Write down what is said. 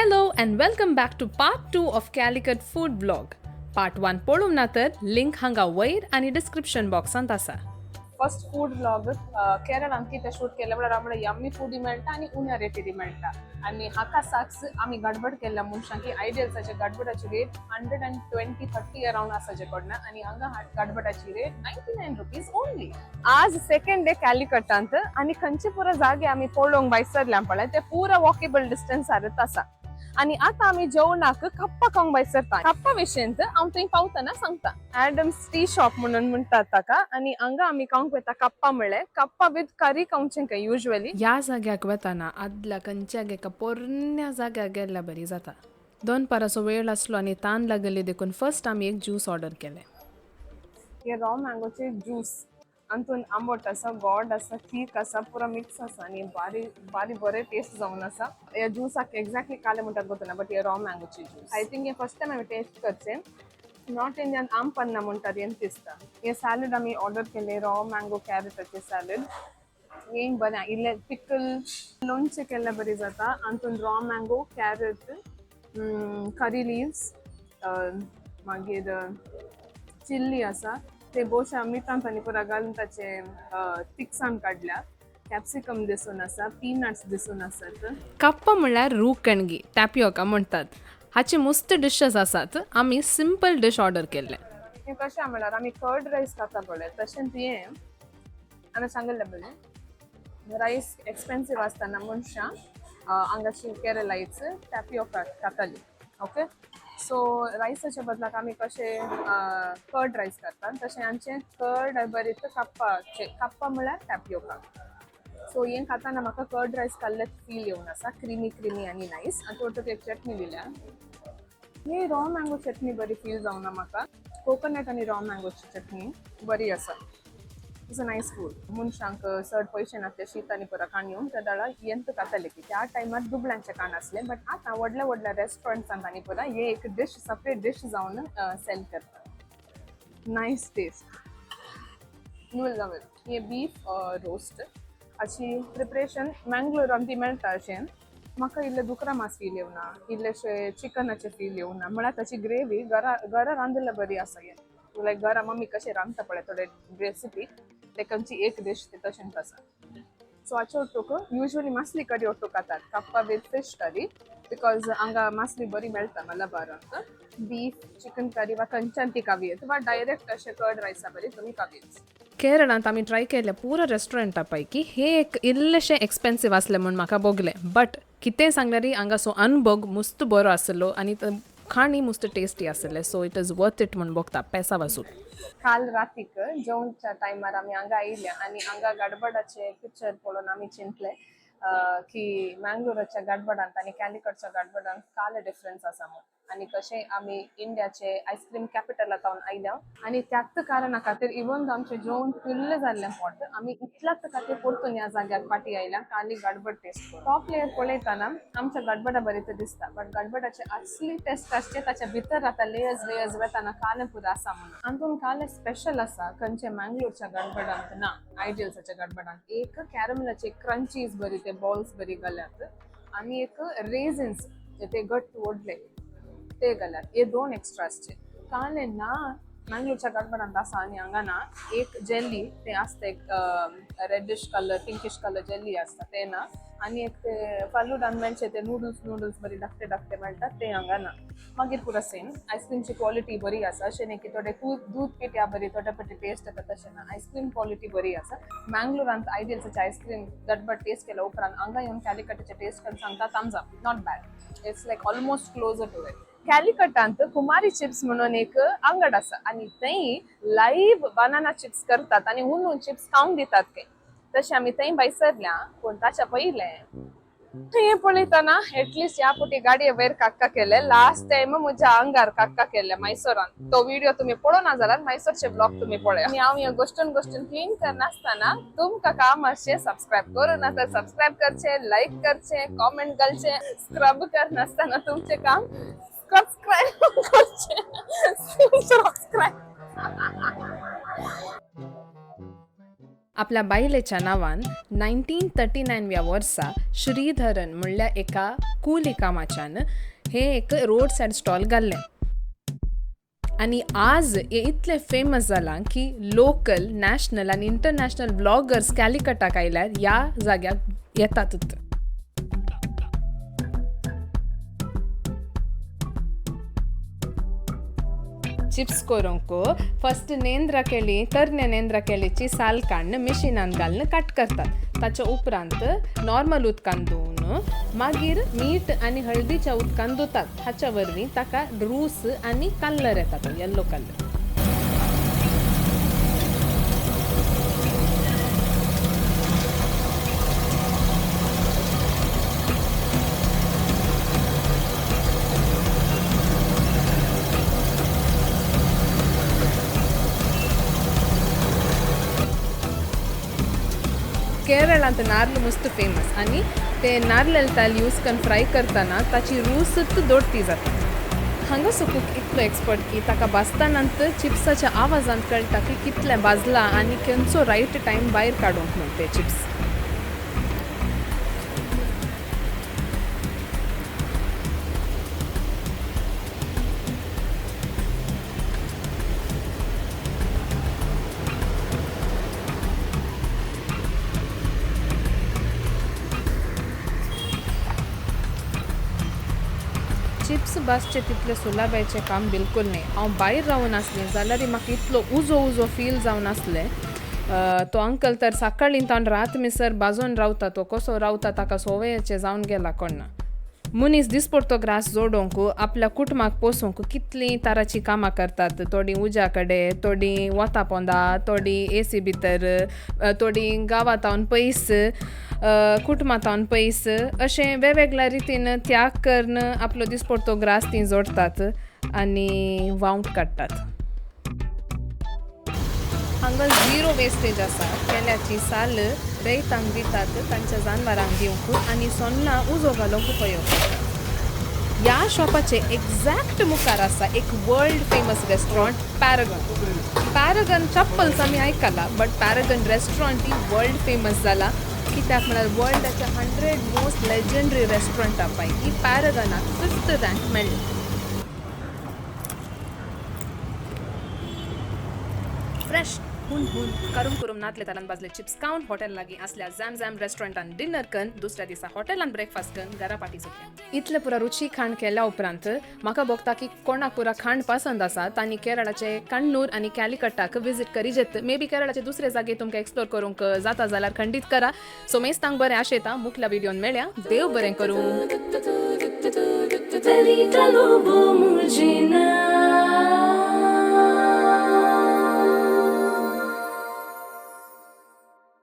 Hello and welcome back to part 2 of Calicut food vlog. Part 1 पळोवंक ना तर link हांगा वयर आनी डिस्क्रिप्शन बॉक्सांत आसा. फर्स्ट फूड व्लॉग केरळान कितें शूट केलें म्हळ्यार आमकां यम्मी फूड मेळटा आनी उण्या रेटीर मेळटा. आनी हाका साक्स आमी गडबड केल्ल्या मनशां की आयडियल्साचे गडबडाची rate 120-30 around आसा जे कडना आनी हांगा गडबडाची रेट 99 रुपीज ओनली. आज सेकंड डे कॅलिकटांत आनी खंयचे पुरा जागे आमी पळोवंक भायसरल्या पळय, ते पुरा वॉकेबल डिस्टन्सारच आसा. आनी आतां आमी जेवणाक कप्पा खावंक भायसरता. कप्पा विशयंत हांव थंय पावतना सांगता. ॲडम्स टी शॉप म्हणून म्हणटात ताका आनी हांगा आमी खावंक वयता कप्पा. म्हणलें कप्पा विथ करी खावचें खंय युजली. ह्या जाग्याक वतना आदल्या खंयच्या एका पोरण्या जाग्यार गेल्ल्या बरी जाता. दोनपाराचो वेळ आसलो आनी तान लागली, देखून फर्स्ट आमी एक ज्यूस ऑर्डर केलें. हे रॉ मँगोचे ज्यूस, अंतून आंबट आसा, गोड आसा, तीख आसा, पुरा मिक्स आसा आनी बारी बारी बरें टेस्ट जावन आसा. ह्या ज्युसाक एक्झॅक्टली काले म्हणटात गोतना, बट हे रॉ मँगोची ज्यूस I think हे फर्स्ट टायम हांवें टेस्ट करचें. नॉर्थ इंडियन आम पन्ना म्हणटात हें दिसता. हे सॅलड आमी ऑर्डर केले, रॉ मँगो कॅरटाचे सॅलड. हें बरें, इल्लें पिकल लोणचें केल्लें बरी जाता. अंतून raw mango, carrot, curry leaves, मागीर चिल्ली आसा. ते बोशा मिठांत आनी पुरा घालून ताचे तिकसाण काडल्या. कॅप्सिकम दिसून आसा, पिनट्स दिसून आसात. कप्पा म्हणल्यार रूख कणगी, टॅपियोका म्हणटात. हाचे मस्त डिशेस आसात. आमी सिंपल डीश ऑर्डर केल्ले. हें कशें म्हणल्यार आमी कर्ड रायस खाता पळय, तशेंच हें. आमी सांगिल्लें पळय, रायस एक्सपेन्सीव आसतना मनशां हांगाची केरलाइट्स टॅपियोका खाताली. ओके, सो रायसाच्या बदलाक आमी कशें कर्ड रायस करतात, तशें आमचें कर्ड बरीत कप्पाचे. कप्पा म्हळ्यार टॅपियोका. सो हें खाताना म्हाका कर्ड रायस खाल्ले फील येवन आसा, क्रिमी क्रिमी आनी नायस. आनी थोडी एक चटणी दिल्या. ही रॉ मँगो चटणी बरी फील जावना म्हाका. कोकोनट आनी रॉ मँगोची चटणी बरी आसा. It's a nice food. मनशांक चड पयशे नासले, शीत आनी पुरा खाण येवन त्या दाळा येंत खाताले की त्या टायमार दुबळ्यांचें खाण आसलें, बट आतां व्हडल्या व्हडल्या रेस्टॉरंट्सांत आनी पुरा हे एक डिश, सपरेट डिश जावन सेल करतात. Nice taste, you will love it. हे बीफ रोस्ट अशी प्रिपरेशन मँगलोरान ती मेळटा अशें. म्हाका इल्लें दुकरा मास फील येवना, इल्लेशे चिकनाचे फील येवना. म्हळ्यार ताची ग्रेवी घरा घरा रांदिल्ले बरी आसा. हें लायक घरा मम्मी कशें रांदता पळय, थोडे रेसिपी तेकांची एक डिश ते तशेंच आसा. सो हाचे ओट्टूक युजली मासली करी ओट्टूक खातात, kappa with fish curry, because हांगा मासली बरी मेळटा मलबारांत. बीफ, चिकन करी वा खंयच्यान ती खावयेत वा डायरेक्ट अशें कर्ड रायसा बरी तुमी खावयेत. केरळांत आमी ट्राय केल्ल्या पुरा रेस्टॉरंटा पैकी हे एक इल्लेशें एक्सपेन्सीव आसलें म्हूण म्हाका भोगलें, बट कितें सांगल्यार हांगासो अनुभव मस्त बरो आसलो आनी खाणी मस्त टेस्टी आसलें, so it is worth it म्हूण भोगता, पैसा वसूल. काल रातीक जेवणच्या टायमार आमी हांगा आयिल्ले आनी हांगा गडबडाचे पिक्चर पळोवन आमी चिंतले की मँगलोराच्या गडबडांत आनी कॅलिकटच्या गडबडांत काल डिफरन्स आसा म्हूण आनी कशें आमी इंडियाचे आयस्क्रीम कॅपिटला जावन आयल्या. आनी त्याच कारणा खातीर, इवन आमचें जेवण फुल्ल जाल्लें पोट, आमी इतल्याच खातीर परतून ह्या जाग्यार फाटी आयल्या, काली गडबड टेस्ट करून. टॉप लेयर पळयतना आमच्या गडबडा बरी तर दिसता, बट गडबडाचे असली टेस्ट आसचे ताच्या भितर आतां लेयर्स लेयर्स वेताना कालें पुरो आसा म्हणून. हातून कालें स्पेशल आसा खंयचे मँगलोरच्या गडबडांत ना, आयडियल्साच्या गडबडांत एक कॅरमलाचे क्रंचीज बरी, ते बॉल्स बरी घाल्यात आनी एक रेझन्स ते घट्ट ओडले ते घाल्यात. हे दोन एक्स्ट्रा आसचे. कालें ना मँगलोरच्या गडबडांत आसा आनी हांगा ना. एक जेली ते आसता, एक reddish colour, pinkish colour jelly आसता, ते ना. आनी एक ते फालुडान मेळचे ते नुडल्स नुडल्स बरी धाकटे धाकटे मेळटात, ते हांगा ना. मागीर पुरो सेम. आयस्क्रीमची क्वॉलिटी बरी आसा. अशें न्ही की थोडे दूद दूद पिठ्या बरी थोडे फावटी टेस्ट येता, तशें ना. आयस्क्रीम क्वॉलिटी बरी आसा. मँगलोरांत आयडियल्साचे आयस्क्रीम गडबड टेस्ट केल्या उपरांत हांगा येवन कॅलिकटाचे टेस्ट करून सांगता, thumbs up, not bad, it's like almost closer to it. कॅलिकटांत Kumari chips म्हणून एक अंगड आसा आनी थंय लायव्ह बनाना चिप्स करतात आनी हुनून चिप्स खावंक दितात ते. तशें आमी थंय भायसरल्या, पूण ताच्या पयलें हे पळयतना एटलिस्ट ह्या फावटी गाडये वयर काक्का केले. लास्ट टायम म्हज्या अंगार काक्का केल्ले मैसोरान. तो व्हिडिओ तुम्ही पळोवना जाल्यार मैसोरचे ब्लॉग तुम्ही पळया. आनी हांव हे गोश्टून गोश्टून क्लीन करनासतना तुमकां काम अशें सबस्क्रायब करूं ना तर सबस्क्रायब करचे, लायक करचे, कॉमेंट घालचे. स्क्रब करनासतना तुमचें काम सबस्क्रायब करचे, सबस्क्रायब. आपल्या बायलेच्या नांवान 1939 ह्या वर्सा श्रीधरन म्हणल्यार एका कुली कामाच्यान हे एक रोड सायड स्टॉल घाल्लें आनी आज हे इतलें फेमस जालां की लोकल, नॅशनल आनी इंटरनॅशनल ब्लॉगर्स कॅलिकटाक आयल्यार ह्या जाग्याक येतातूच. चिप्स करूंक फस्ट नेंद्रा केळी, तरणे नेंद्रा केळीची साल काडून मिशिनान घालून कट करतात. ताच्या उपरांत नॉर्मल उदकान धुवन मागीर मीठ आनी हळदीच्या उदकान धुतात. हाच्या वरवीं ताका रूस आनी कलर येता, तो येल्लो कलर. केरळांत नार्ल मस्त फेमस आनी ते नारल ताल यूज करून फ्राय करतना ताची रूसच दोडटी जाता. हांगा कुक इतलो एक्सपर्ट की ताका भाजतानांत चिप्साच्या आवाजांत कळटा की कितलें भाजलां आनी खंयचो रायट टायम भायर काडूंक म्हण ते चिप्स. चिप्स भाजचे तितले सुलाबायचें काम बिलकूल न्ही. हांव भायर रावन आसलें जाल्यार म्हाका इतलो उजो उजो फील जावन आसलें. तो अंकल तर सकाळीं तावन रात मिसर भाजून रावता, तो कसो रावता ताका सोवयाचें जावन गेला कोण्णा. मनीस दिसपडतो ग्रास जोडोवंक आपल्या कुटुंबाक पोसूंक कितलीं तरांचीं कामां करतात. थोडीं उज्या कडेन, थोडीं वता पोंदा, थोडीं एसी भितर, थोडीं गांवांत पयस, कुटुंबांत पयस, अशें वेगवेगळ्या रितीन त्याग करून आपलो दिसपडतो ग्रास तीं जोडटात आनी वावंट काडटात. हांगा झिरो वेस्टेज आसा. केल्याची साल रयतांक दितात तांच्या जानवरांक दिवंक आनी सोन्नां उजो घालूंक उपयोग करतात. ह्या शॉपाचे एग्जॅक्ट मुखार आसा एक world famous restaurant Paragon. Paragon chappals आमी आयकला, बट पॅरगन रेस्टॉरंट ही वर्ल्ड फेमस जाला. कित्याक म्हळ्यार वर्ल्डाच्या 100 मोस्ट लेजंडरी रेस्टॉरंटा पैकी पॅरगनाक 5th rank मेळ्ळी. फ्रेश हुन हुन करून करून नातले तालान भाजले चिप्स खावन हॉटेल लागीं आसल्या झॅम झॅम रेस्टॉरंटान डिनर करून दुसऱ्या दिसा हॉटेलान ब्रेकफास्ट करून घरा पाटी सुटल्या. इतलें पुरा रुची खाण केल्या उपरांत म्हाका भोगता की कोणाक पुरा खाण पसंद आसा तांणी केरळाचे कण्णूर आनी कॅलिकटाक विजीट करीजेत. मे बी केरळाचे दुसरे जागे तुमकां एक्सप्लोर करूंक जाता जाल्यार खंडीत करा. सो मेस्तांक बरें आशेता मुखल्या व्हिडियोन मेळ्या. देव बरें करूं.